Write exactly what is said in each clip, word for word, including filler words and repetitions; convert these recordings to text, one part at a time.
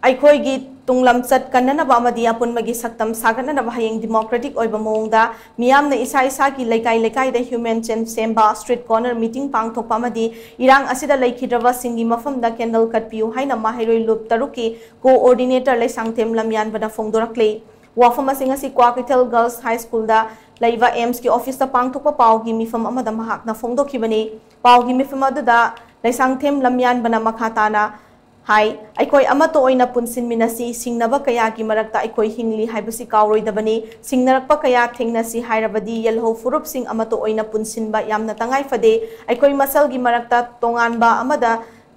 ꯑꯩꯈꯣꯏꯒꯤ ꯇꯨꯡꯂꯝꯆꯠ ꯀꯟꯅꯅꯕ ꯑꯃꯗꯤ ꯑꯄꯨꯟꯕꯒꯤ ꯁꯛꯇꯝ ꯁꯥꯒꯠꯅꯅꯕ ꯍꯌꯦꯡ democratic ꯑꯣꯏꯕ ꯃꯑꯣꯡꯗ ꯃꯤꯌꯥꯝꯅ ꯏꯁꯥ ꯏꯁꯥꯒꯤ ꯂꯩꯀꯥꯏ ꯂꯩꯀꯥꯏꯗ human chain ꯁꯦꯝꯕ street corner meeting ꯄꯥꯡꯊꯣꯛꯄ ꯑꯃꯗꯤ ꯏꯔꯥꯡ ꯑꯁꯤꯗ ꯂꯩꯈꯤꯗ꯭ꯔꯕꯁꯤꯡꯒꯤ ꯃꯐꯝꯗ candle ꯀꯠꯄꯤꯌꯨ ꯍꯥꯏꯅ ꯃꯍꯩꯔꯣꯏ ꯂꯨꯞ ꯇꯔꯨꯛꯀꯤ coordinator ꯂꯩꯁꯥꯡꯊꯦꯝ ꯂꯝꯌꯥꯟꯕꯅ ꯐꯣꯡꯗꯣꯔꯛꯂꯤ꯫ ꯋꯥꯐꯝ ꯑꯁꯤ ꯉꯁꯤ ꯀ꯭ꯋꯥꯀꯩꯊꯦꯜ Girls High Schoolꯗ ꯂꯩꯕ AIIMSꯀꯤ officeꯇ ꯄꯥꯡꯊꯣꯛꯄ ꯄꯥꯎꯒꯤ ꯃꯤꯐꯝ ꯑꯃꯗ ꯃꯍꯥꯛꯅ ꯐꯣꯡꯗꯣꯛꯈꯤꯕꯅꯤ꯫ ꯄꯥꯎꯒꯤ ꯃꯤꯐꯝ ꯑꯗꯨꯗ ꯂꯩꯁꯥꯡꯊꯦꯝ ꯂꯝꯌꯥꯟꯕꯅ ꯃꯈꯥ ꯇꯥꯅ ꯍꯥꯏ, ꯑꯩꯈꯣꯏ ꯑꯃꯠꯇ ꯑꯣꯏꯅ ꯄꯨꯟꯁꯤꯟꯃꯤꯟꯅꯁꯤ, ꯁꯤꯡꯅꯕ ꯀꯌꯥꯒꯤ ꯃꯔꯛꯇ ꯑꯩꯈꯣꯏ ꯍꯤꯡꯂꯤ ꯍꯥꯏꯕꯁꯤ ꯀꯥꯎꯔꯣꯏꯗꯕꯅꯤ꯫ ꯁꯤꯡꯅꯔꯛꯄ ꯀꯌꯥ ꯊꯦꯡꯅꯁꯤ ꯍꯥꯏꯔꯕꯗꯤ ꯌꯦꯜꯍꯧ ꯐꯨꯔꯨꯞꯁꯤꯡ ꯑꯃꯠꯇ ꯑꯣꯏꯅ ꯄꯨꯟꯁꯤꯟꯕ ꯌꯥꯝꯅ ꯇꯉꯥꯏ ꯐꯗꯦ꯫ ꯑꯩꯈꯣꯏ ꯃꯁꯦꯜꯒꯤ ꯃꯔꯛꯇ ꯇꯣꯉꯥꯟꯕ ꯑꯃꯗ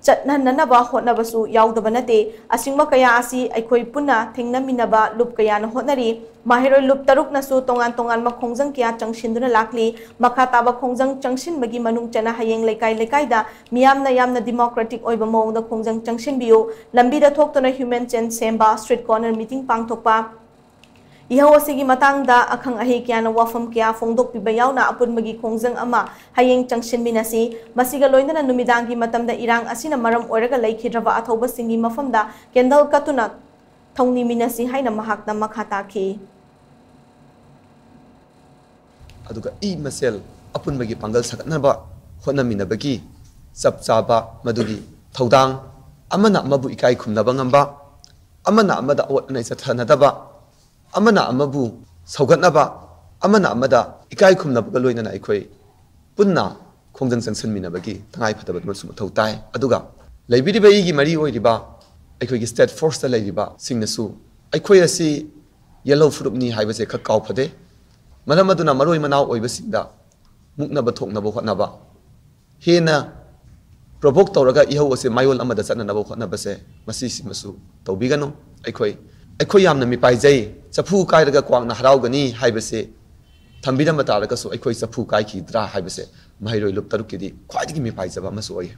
ꯆꯠꯍꯟꯅꯅꯕ ꯍꯣꯠꯅꯕꯁꯨ ꯌꯥꯎꯗꯕ ꯅꯠꯇꯦ꯫ ꯑꯁꯤꯒꯨꯝꯕ ꯀꯌꯥ ꯑꯁꯤ ꯑꯩꯈꯣꯏ ꯄꯨꯟꯅ ꯊꯦꯡꯅꯃꯤꯟꯅꯕ ꯂꯨꯞ ꯀꯌꯥꯅ ꯍꯣꯠꯅꯔꯤ꯫ ꯃꯍꯩꯔꯣꯏ ꯂꯨꯞ ꯇꯔꯨꯛꯅꯁꯨ ꯇꯣꯉꯥꯟ ꯇꯣꯉꯥꯟꯕ ꯈꯣꯡꯖꯪ ꯀꯌꯥ ꯆꯪꯁꯤꯟꯗꯨꯅ ꯂꯥꯛꯂꯤ꯫ ꯃꯈꯥ ꯇꯥꯕ ꯈꯣꯡꯖꯪ ꯆꯪꯁꯤꯟꯕꯒꯤ ꯃꯅꯨꯡ ꯆꯟꯅ ꯍꯌꯦꯡ ꯂꯩꯀꯥꯏ ꯂꯩꯀꯥꯏꯗ ꯃꯤꯌꯥꯝꯅ ꯌꯥꯝꯅ democratic ꯑꯣꯏꯕ ꯃꯑꯣꯡꯗ ꯈꯣꯡꯖꯪ ꯆꯪꯁꯤꯟꯕꯤꯌꯨ꯫ ꯂꯝꯕꯤꯗ ꯊꯣꯛꯇꯨꯅ human chain ꯁꯦꯝꯕ, street corner meeting ꯄꯥꯡꯊꯣꯛꯄ, ꯏꯍꯧ ꯑꯁꯤꯒꯤ ꯃꯇꯥꯡꯗ ꯑꯈꯪ ꯑꯍꯩ ꯀꯌꯥꯅ ꯋꯥꯐꯝ ꯀꯌꯥ ꯐꯣꯡꯗꯣꯛꯄꯤꯕ ꯌꯥꯎꯅ ꯑꯄꯨꯟꯕꯒꯤ ꯈꯣꯡꯖꯪ ꯑꯃ ꯍꯌꯦꯡ ꯆꯪꯁꯤꯟꯃꯤꯟꯅꯁꯤ꯫ ꯃꯁꯤꯒ ꯂꯣꯏꯅꯅ ꯅꯨꯃꯤꯗꯥꯡꯒꯤ ꯃꯇꯝꯗ ꯏꯔꯥꯡ ꯑꯁꯤꯅ ꯃꯔꯝ ꯑꯣꯏꯔꯒ ꯂꯩꯈꯤꯗ꯭ꯔꯕ ꯑꯊꯧꯕꯁꯤꯡꯒꯤ ꯃꯐꯝꯗ candle ꯀꯠꯇꯨꯅ ꯊꯧꯅꯤꯃꯤꯟꯅꯁꯤ ꯍꯥꯏꯅ ꯃꯍꯥꯛꯅ ꯃꯈꯥ ꯇꯥꯈꯤ꯫ ꯑꯗꯨꯒ ꯏ ꯃꯁꯦꯜ ꯑꯄꯨꯟꯕꯒꯤ ꯄꯥꯡꯒꯜ ꯁꯥꯒꯠꯅꯕ ꯍꯣꯠꯅꯃꯤꯟꯅꯕꯒꯤ ꯆꯞ ꯆꯥꯕ ꯃꯗꯨꯒꯤ ꯊꯧꯗꯥꯡ, ꯑꯃꯅ ꯑꯃꯕꯨ ꯏꯀꯥꯏ ꯈꯨꯝꯅꯕ ꯉꯝꯕ, ꯑꯃꯅ ꯑꯃꯗ ꯑꯣꯠ ꯑꯅꯩ ꯆꯠꯊꯅꯗꯕ, ꯑꯃꯅ ꯑꯃꯕꯨ ꯁꯧꯒꯠꯅꯕ, ꯑꯃꯅ ꯑꯃꯗ ꯏꯀꯥꯏ ꯈꯨꯝꯅꯕꯒ ꯂꯣꯏꯅꯅ ꯑꯩꯈꯣꯏ ꯄꯨꯟꯅ ꯈꯣꯡꯖꯪ ꯆꯪꯁꯤꯟꯃꯤꯟꯅꯕꯒꯤ ꯇꯉꯥꯏ ꯐꯗꯕ ꯑꯃꯁꯨ ꯃꯊꯧ ꯇꯥꯏ꯫ ꯑꯗꯨꯒ ꯂꯩꯕꯤꯔꯤꯕ ꯑꯩꯒꯤ ꯃꯔꯤ ꯑꯣꯏꯔꯤꯕ ꯑꯩꯈꯣꯏꯒꯤ state forceꯇ ꯂꯩꯔꯤꯕꯁꯤꯡꯅꯁꯨ ꯑꯩꯈꯣꯏ ꯑꯁꯤ ꯌꯦꯜꯍꯧ ꯐꯨꯔꯨꯞꯅꯤ ꯍꯥꯏꯕꯁꯦ ꯈꯛ ꯀꯥꯎꯐꯗꯦ꯫ ꯃꯔꯝ ꯑꯗꯨꯅ ꯃꯔꯣꯏ ꯃꯅꯥꯎ ꯑꯣꯏꯕꯁꯤꯡꯗ ꯃꯨꯛꯅꯕ ꯊꯣꯛꯅꯕ ꯍꯣꯠꯅꯕ, ꯍꯦꯟꯅ provoke ꯇꯧꯔꯒ ꯏꯍꯧ ꯑꯁꯦ ꯃꯥꯏꯑꯣꯟ ꯑꯃꯗ ꯆꯠꯅꯅꯕ ꯍꯣꯠꯅꯕꯁꯦ ꯃꯁꯤꯁꯤꯃꯁꯨ ꯇꯧꯕꯤꯒꯅꯨ꯫ ꯑꯩꯈꯣꯏ, ꯑꯩꯈꯣꯏ ꯌꯥꯝꯅ ꯃꯤꯄꯥꯏꯖꯩ, ꯆꯐꯨ ꯀꯥꯏꯔꯒ ꯀ꯭ꯋꯥꯛꯅ ꯍꯔꯥꯎꯒꯅꯤ ꯍꯥꯏꯕꯁꯦ ꯊꯝꯕꯤꯔꯝꯕ ꯇꯥꯔꯒꯁꯨ ꯑꯩꯈꯣꯏ ꯆꯐꯨ ꯀꯥꯏꯈꯤꯗ꯭ꯔꯥ ꯍꯥꯏꯕꯁꯦ ꯃꯍꯩꯔꯣꯏ ꯂꯨꯞ ꯇꯔꯨꯛꯀꯤꯗꯤ ꯈ꯭ꯋꯥꯏꯗꯒꯤ ꯃꯤꯄꯥꯏꯖꯕ ꯑꯃꯁꯨ ꯑꯣꯏ꯫